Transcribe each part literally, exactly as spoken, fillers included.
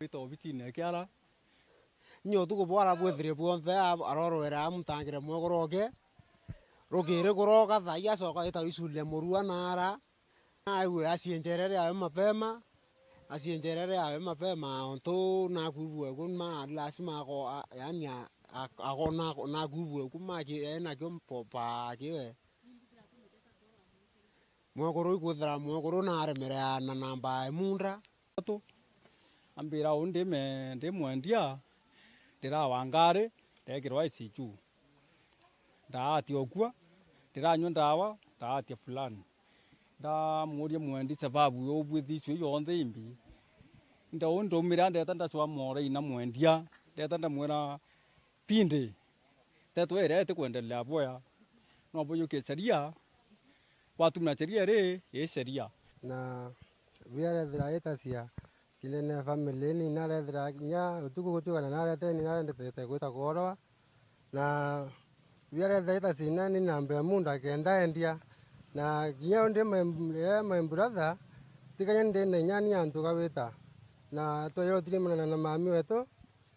Wita obisine ya kiara. Inya utuku bwara bwithire bwonthe a-, arorwera amutangire mwekuru oke. Rukiri kuroka thaa ii acoka wita icule murua naara. Aigue acienjerere awe mapema. Acienjerere awe mapema ontu nakwibua ku ma lazima ako-, a-, yaani a-, a-, ako-, nako-, nakwibua ku maki-, enakio mpopa akiwe. Mwekuru ikwithira mwekuru naremere na namba ya munda. Ambira uu ndi me-, ndi mwendia, ndirawa ngari, ndekirwa I C U. Ndaatia ukua, ndiranyua ndawa, ndaatia fulani. Ndamuuria mwendi sababu ya ubwithicua ii yonthe imbi. Nda uu ndaumira ndeta ndacwa mora ina mwendia, ndeta ndamwira, Pindi nteto iria itikwendelea bwea, no buyukie sheria, watumira sheria iri, ii sheria. Na biarethira itacia kinene family ni narethira kinya utuku gutuika na narete ni narendete gwita kuoroa. Na biarethira itacia ni nambe munda kenda endia. Na kinya undi my, eh, my brother, tikanya ndi na inya ni antu gawita. Na twejire utirimana na mami wetu,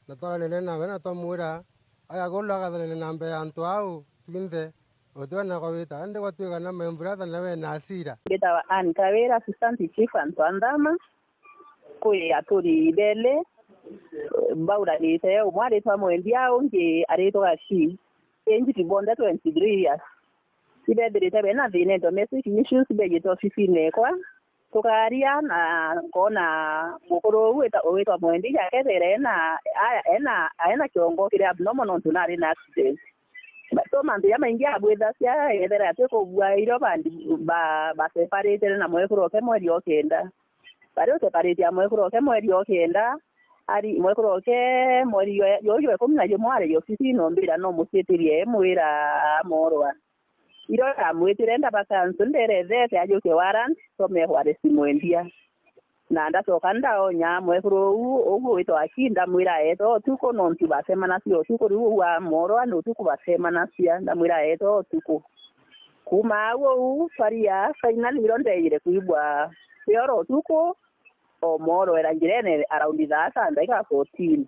na twaranire nawe na twamwira, agagurura agathanane na mbere ya antu au twinthe, utwena kwa wita. Indi gwatuika na my brother nawe ena asira. Mbitawa Anne Kawira, assistant chief antu a Nthama. Kwi aturi beli bauranite, umwe aritwa Mwendia, ungi aritwa Gachi. Age bonthe twenty-three years. Ibethirite bena thina, domestic issues, bejite ofisine ekwa. Tukaria na nkoona mukuru uu wita-, witwa Mwendi akethira ena, a-, ena, ena kiongo kiri abnormal nontu nari na accident. So mantu jamaingi abwithacia, ethira ati kubua irio bandi ba, baseparatire na mwekuru oke mweri o kenda. Bari useparate a mwekuru oke mweri o kenda, ari mwekuru oke mweri yo, yo, yo ikumi na jumwe ari ofisine umbira no mucietirie mwira amorwa. Irio ndamwitire ndaba cancel, nderethete ajuke warrant, some arrest Mwendia. Na ndacoka ndaonya mwekuru uu, uu witwa Aki, ndamwira eeta utuku, nontu bacemanagia utuku, riu uu amorwa ni utuku bacemanagia, ndamwira eeta utuku. Kuuma au uu, twaria, finally irio ndeejire kwigua cioro utuku, omorwera njirene around thaa sita ndagika fourteen.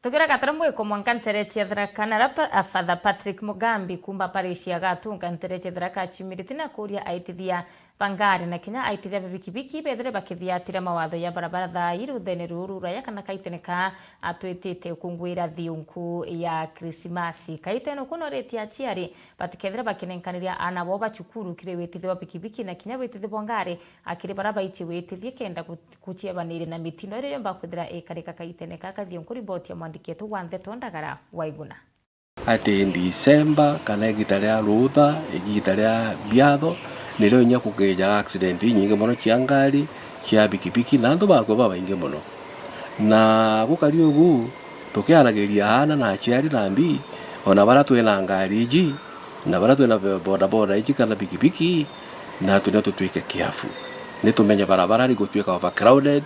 Tugira gatara mwiko mwanka nterechi ya Tharaka Nithi, a Father Patrick Mugambi kuumba parish ya Gatunga nterechi ya Tharaka achimiriti na kuuria aitithia ba ngari na kinya aitithia ba bikibiki bethire bakithiatira mawatho ya barabara thaa ii ruthene ruru ruraya kana kaitene ka atwitite ukungwira thiunku ya Krismasi. Kaitene uku noritie aciari batikethire bakinenkaniria aana bao ba cukuru kiri witithia bwa bikibiki na kinya witithia bwa ngari akiri bara baichi witithia kenda ku-, kuchiebaniria na mitino iria yomba kwithira ikarika kaitene ka kathiunku. Riboti ya mwandiki wetu wa ndeto Ndagara Waiguna. Ati December kana igita ria rutha, igita ria biatho, nirio inya kukijaga accident inyingi mono cia ngari, cia bikibiki, na antu bakua babaingi mono. Na gukari ugu, tukiaragiria aana na aciari na mbi, ona baria twina ngari iji, na baria twina bo-, bodaboda iji kana bikibiki, natu nio tutwike careful. Ni tumenye barabara ni gutwika overcrowded,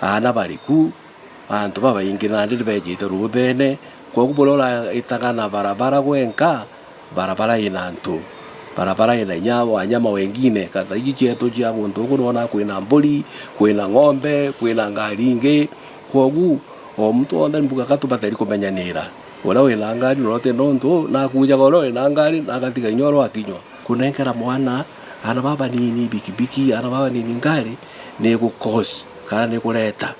aana bari ku, antu babaingi nandi ni bejite ruthene. Kwogu buria uraitaga na barabara gwenka, barabara ina antu, barabara ina inya wanyama wengine, kana iji cietu cia guntu guku nwona kwina mburi, kwina ng'ombe, kwina ngari ingi. Kwogu o muntu wonthe mbuga ka tubateri kumenyanira. Uria wina ngari na uria utina untu, nakujaga uria wina ngari, na agatiga inya uria wakinywa. Kunenkera mwana, aana baba banini bikibiki, aana baba banini ngari, ni igu cause, kana ni ikureta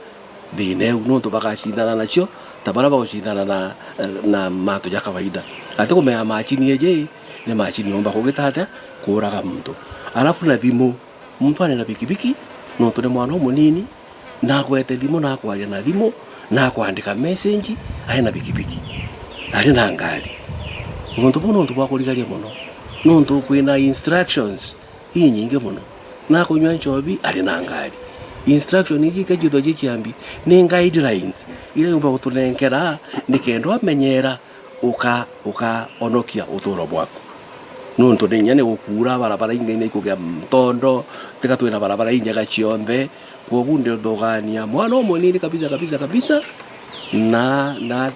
thina iu, nontu bagacindana nacio ta baria bagucindana na, na mantu ja kawaida. Ati kumenya macini iji ni macini yomba kugita atia, kuuraga muntu. Alafu na thimu, muntu ari na bikibiki, nontu ni mwana umunini, nagwete thimu, nakwaria na thimu, nakwandika message, ari na bikibiki, ari na ngari. Untu buu ni untu bwa kurigaria mono, nontu kwina instructions inyingi mono. Nakunywa nchobi ari na ngari. Instruction iji ikajithwa ji ciambi ni guidelines iria yumba gutunenkera nikenda amenyera uka, ukaonokia uturo bwaku. Nontu ni inya ni gukuura, barabara ingi ni ikugia ntondo, tiga twina barabara injega cionthe, kwogu ndithugania mwana umunini kabisa, kabisa, kabisa, na, na,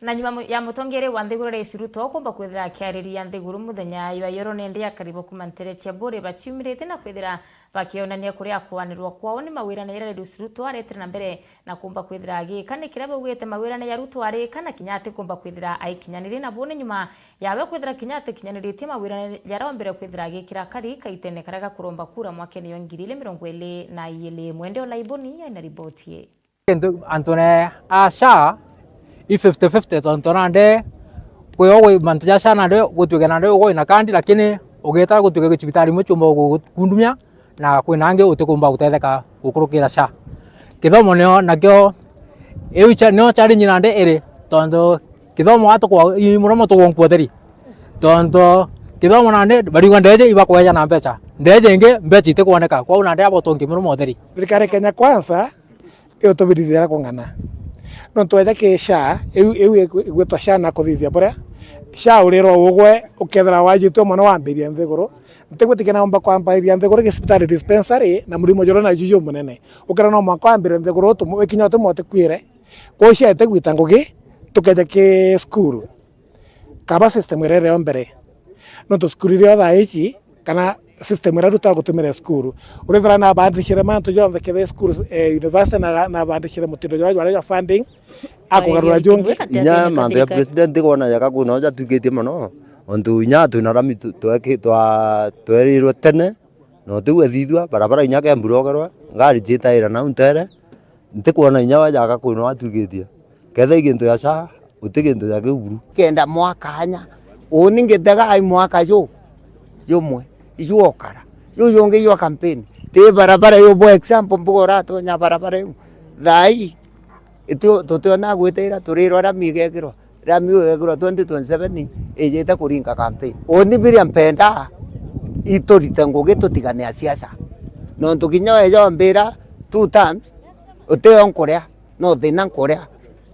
Na nyuma mu-, ya mutongeria wa nthiguru Rais Ruto kumba kwithira akiariria nthiguru muthenya jwa yoro, nindi akari ba kuma ntere cia Buri baciumiritie na kwithira bakionania kuria kwanirwa kwao ni mawirane jaria Rais Ruto aretire na mbere na kumba kwithira agika. Ni kiria baugite mawirane ja Ruto arika na kinya atikumba kwithira aikinyanirie, na buni nyuma yawe kwithira kinya atikinyanirie mawirane jaria ombere kwithira agikira akari kaitene karia ga kuromba kura mwakene jwa ngiri igiri mirongo iri na iri. Mwende Olaiboni aina riboti ii. Kintu antune a SHA i fifty fifty, tontu nande kwi o gwi mantu ja SHA nande gutuike nande ugwe wina kandi, lakini ugita gutuike gwi cibitari imwe ciumba gugukundumia na kwina angi utikumba gutetheka gukurukira SHA. Kithomo nio nakio iu cha-, nio challenge nande iri, tontu kithomo atukwa i muromo tugwonkua utheri, tontu kithomo nande bariuga ndeje ibakweja na mbecha, ndeje ingi mbecha itikwoneka, kwou nande abo tungi muromo utheri. Thirikari Kenya Kwanza iutubirithia kung'ana. Nontu weja ki SHA, iu, iu igwitwa SHA na kuthithia buria, SHA urirwa ugwe, ukethira wajitue mwana wambiria nthiguru, ntigwitikia naumba kwambiria nthiguru gisibitari dispensary na murimo juria naju jumunene. Ukethira no mwanka wambire nthiguru, utumu-, wikinya utumo utikwire, kwou SHA itigwita ngugi, tukeja ki cukuru. Kaba system iria iri o mbere. Nontu cukuru iria o thaa ici, kana system iria Ruto agutumira cukuru, urithira nabandicire mantu jonthe kethira cukuru, eh, university na, nabandicire mutindo juria jwari jwa funding, akugarura jungi. Inya mantu ya president kwona jaka kwina jatukitie mono, ontu inya twina rami tu-, tweki-, twa-, twerirwe tene, no tiu ethithua, barabara inya kembura ogerwe, ngari ciitaira nau ntere, ntikwona inya we jaka kwina watukitie. Kethira i gintu ya SHA, uti gintu ja kiu buru. Kenda mwaka anya. Uni ngitega ai mwaka ju, jumwe, icu okara. Ju jungi jwa campaign. Ti barabara yu, for example, mbuga uratonya barabara iu. Thaa ii, itio, tutiona gwitira, turirwa rami igekirwa. Rami iu igekirwa twenty twenty-seven, ijite kuringa campaign. Uni biria mpenda, iturite ngugi tutigane a siasa. Nontu kinya weja umbira two terms, utio nkuria. No thina nkuria.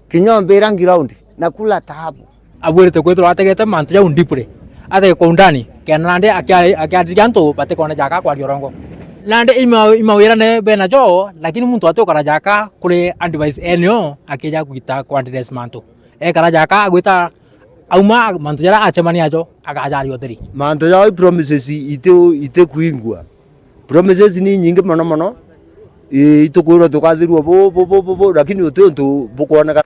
Kinya umbira ground, nakula taabu. Abwirite kwithirwa ategete mantu jau deeply, atege kwa undani, kenda nandi akia-, akiariria antu batikone jaka kwaria urongo. Nandi ima-, imawirane bena jo, lakini muntu atiukara jaka kuri advice enio akija gwita kwa address mantu. Ekara jaka agwita auma mantu jaria acemania najo, akajaria utheri. Mantu jao i promises iti, itikwingua. Promises ni nyingi mono mono, ii, itukwirwa tukathirua bu, bu, bu, bu, bu, lakini uti untu bukwoneka.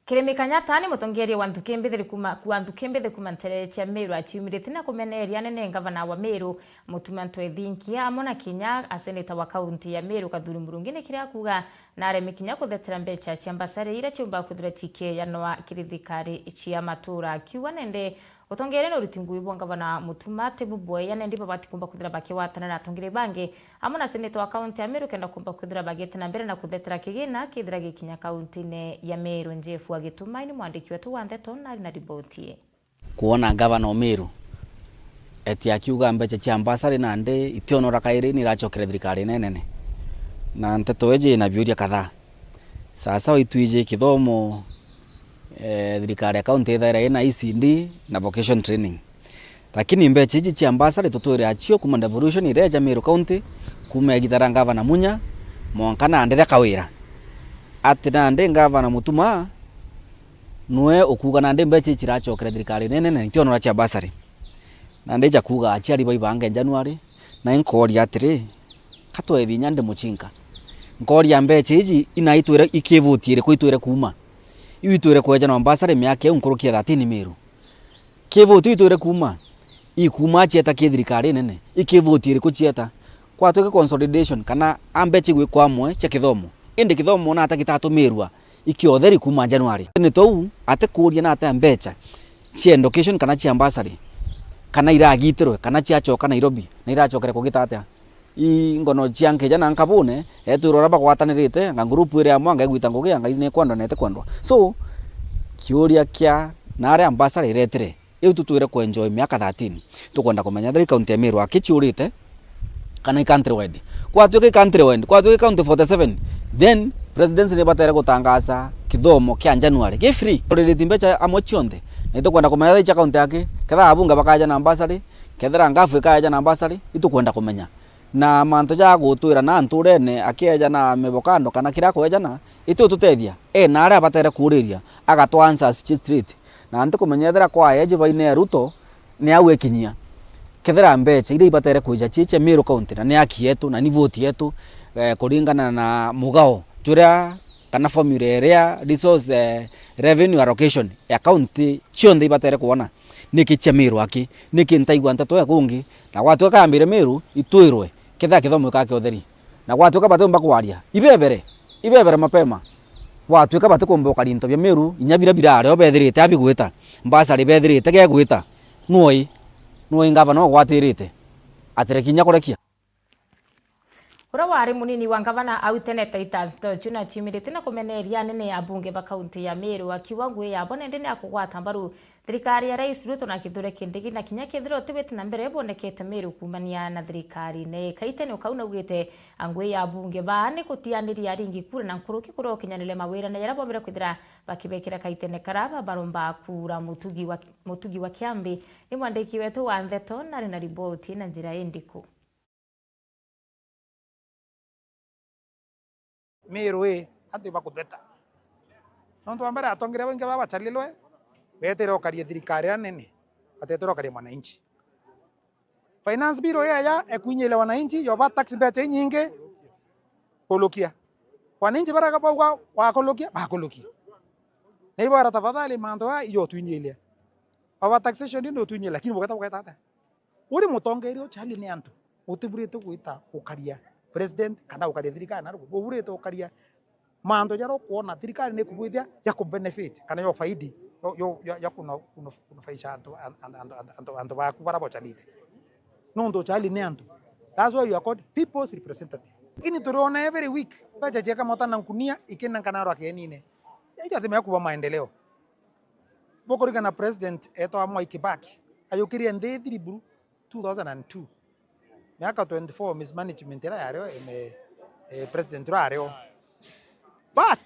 Kirimi Kanyata ni mutongeria wa nthuki mbithi kuma, wa nthuki mbithi kuma ntere cia Meru aciumiritie na kumeneria anene ngavana wa Meru, Mutuma M'Ethingia, amwe na kinya aseneta wa kaunti ya Meru Kathuri Murungi, ni kiria akuga na aremi kinya kuthetera mbecha cia mbasari iria ciumba kwithirwa cikiejanwa kiri thirikari cia matura, akiuga nende utongeria na uriti ngugi bwa ngavana Mutuma ti bubwega, nende babati kumba kwithira bakigwatana na atongeria bangi amwe na seneta wa kaunti ya Meru kenda kumba kwithira bagite na mbere na kuthetera kigina kithira gikinya kaunti-ini ya Meru. Jeff wa Gituma ni mwandiki wetu wa ndeto na ari na riboti ii. Kwona ngavana o Meru eti akiuga mbecha cia mbasari nandi itionora kairi ni iracokere thirikari nene, na nteto iji ina biuria kadhaa. Sasa waitwiji kithomo, eh, thirikari ya kaunti ithaira ina E C D na vocation training, lakini mbecha iji cia mbasari tutwire acio kuma devolution ireja Meru County, kuma igita ria ngavana Munya mwanka nandi ria Kawira. Ati nandi ngavana Mutuma nwe ukuga nandi mbecha ici iracokere thirikari nene na itionora cia bursary. Nandi ja kuga aciari baibange January, na inkoria atiri, ka twethi inya ndi mucinka. Nkoria mbecha iji ina itwire ikivuti iriku itwire kuuma? Iu itwire kweja na bursary miaka iu nkuruki ya thirteen Meru. Kivuti itwire kuuma, ikuuma cieta ki thirikari nene, ikivuti iriku cieta? Kwatwike consolidation kana a mbecha igwikwa amwe cia kithomo, indi kithomo ona ata gitatumirwa ikiotheri kuuma January. Ni tou atikuria na ata mbecha cia education kana cia bursary, kana iragitirwe, kana ciacoka Nairobi, na iracokere kugita atia? I ngono cia nkeja na nkabune, etwirwa uria bagwatanirite, anga group iri amwe, anga igwita ngugi, anga ni kwendwa na itikwendwa. So, kiuria kia na aria ambassador iretire, iu tutwire kuenjoy miaka thirteen, tukwenda kumenya ethira i county ya Meru aki ciurite, kana i country wide. Kwatwika i country wide, kwatwika i county forty seven, then Presidency ni batere gutangaza kithomo kia January gi free. Tuririti mbecha amwe cionthe, na itukwenda kumenya thaa icia kaunti yake, kethira abunge bakaeja na bursary, kethira ngafu ikaeja na bursary, itukwenda kumenya. Na mantu ja gutwira na nturene akieja na mivokando kana kiria akwejana, itu tutethia. E, na aria abatere kuuriria, agatwa answers ci straight. Na ntikumenya ethira kwa eji baine ya Ruto, ni au ekinyia. Kethira mbecha iria ibatere kwija cie cia Meru County, na ni haki yetu, na ni vote yetu, eh, kuringana na mugao juria kana formula iria resource, eh, revenue allocation ya county cionthe ibatere kwona. Niki cia Meru aki? Niki ntaigua nteto ya kungi? Na gwatuika ambire Meru itwirwe, kethira kithomo gikake utheri. Na gwatuika batiumba kwaria, ibebere, ibebere mapema. Gwatuika batikumba ukaria into bia Meru, inya biria birari o bethirite abigwita, mbasari bethirite gegwita, nuoi, nuoi ngavana ugwatirite, atireki inya kurekia. Uria wari munini wa ngavana au tene Titus Ntochu naciumirite na kumeneria anene abunge ba kaunti ya Meru, akiuga ngui yabo nende ni akugwata mbaru thirikari ya Rais Ruto na Kithure Kindiki, na kinya kethira uti witi na mbere bwonekete Meru kuumania na thirikari. Ne Kaitene ukau naugite angui ya abunge baa ni gutianiria aringi kura na nkuruki kuria ukinyanire mawirane jaria bombire kwithira bakibekira Kaitene kara babaromba kura. Mutugi wa, Mutugi wa Kiambi ni mwandiki wetu wa ndeto na ari na riboti na njira indiku? Meru ii, antu ibakutheta. Nontu wa mbere atongeria baingi baba bachalilwe, beetire ukaria thirikari iria nene, bateetire ukaria mwananchi. Finance bill ii yaja, ekwinyiria wananchi, yoba tax mbecha inyingi, kulukia. Wananchi baria bauga wakulukia, bakulukia. Na ibara tafadhali mantu aya ijo twinyiria. Over taxation ni utwinyiria, lakini bugeta bugeta atia? Uri mutongeria uchali ni antu, utiburite gwita ukaria president kana ukaria thirikari na rugo, uburite ukaria mantu jaria ukwona thirikari ni kubwithia ja kubenefit kana yo faidi, yo, yo, yo, ya kuno-, kuno-, kunufaisha antu, an-, an-, antu, antu, antu, antu baku bara bochalite. Nontu uchali ni antu. That's why you are called people's representative. Lakini turiona every week, mbecha cieka mota na nkunia, ikina nkanarwa kienine. Ijo atimea kuba maendeleo. Bukurigana president etwa Mwai Kibaki, ayukirie nthi ithiri buru two thousand and two. Miaka twenty-four mismanagement iria yario, eme, eh, president uria ario. But,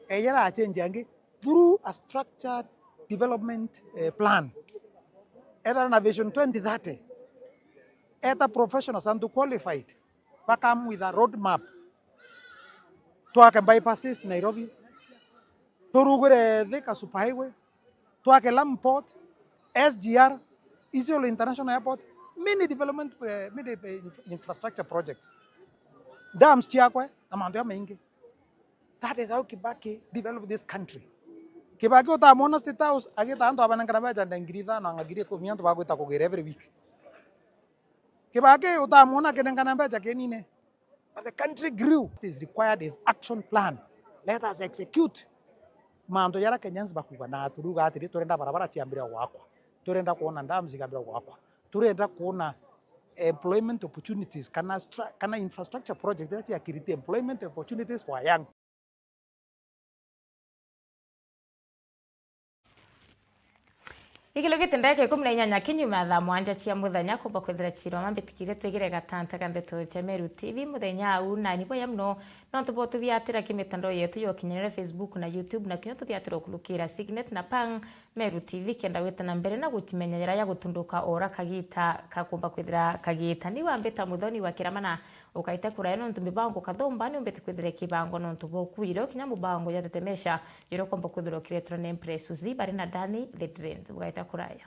ejera achange angi through a structured development, eh, plan. Ethera na vision twenty thirty. Eta professionals, antu qualified, bakamwitha road map. Twake bypasses Nairobi. Turugure Thika Super Highway. Twake Lamu Port, S G R, Isiolo International Airport, many development, eh, many, eh, inf-, infrastructure projects. Dams ciakwe na mantu jamaingi. That is how Kibaki developed this country. Kibaki utamwona State House agita antu abanengana mbecha nda ngiri ithano na ngiri ikumi antu bagwita kugira every week. Kibaki utamwona akinengana mbecha kienine. But the country grew. What is required is action plan. Let us execute. Mantu jaria Kenyans bakuuga na turuga atiri, turenda barabara ciambire gwakwa. Turenda kwona dams ikambire gwakwa. Turenda kwona employment opportunities kana stra-, kana infrastructure project iria cia create employment opportunities for young. Ikilugite ndagika ikumi na inyanya kinyuma ya thaa mwanja cia muthenya, kumba kwithira ciiroma mbitikire twigire gatanta ka ndeto cia Meru T V muthenya uu, na ni boya muno nontu bwa ututhiatira ki mitandao yetu ya ukinyanira, Facebook na YouTube, na kinya ututhiatira ukurukira Signet na Pang Meru T V kenda gwita na mbere na gucimenyera ya gutunduka ora kagita kakumba kwithira kagita. Ni wambita Muthoni wa Kiramana, ukaite kuraya nontu mibango kathumba ni umbite kwithira ikibangwa nontu bwa ukuire kinya mubango ya tetemesha jira ukomba kwithira ukiretwa ni Empress Uzi bari na Danny the Drain. Ukaite kuraya.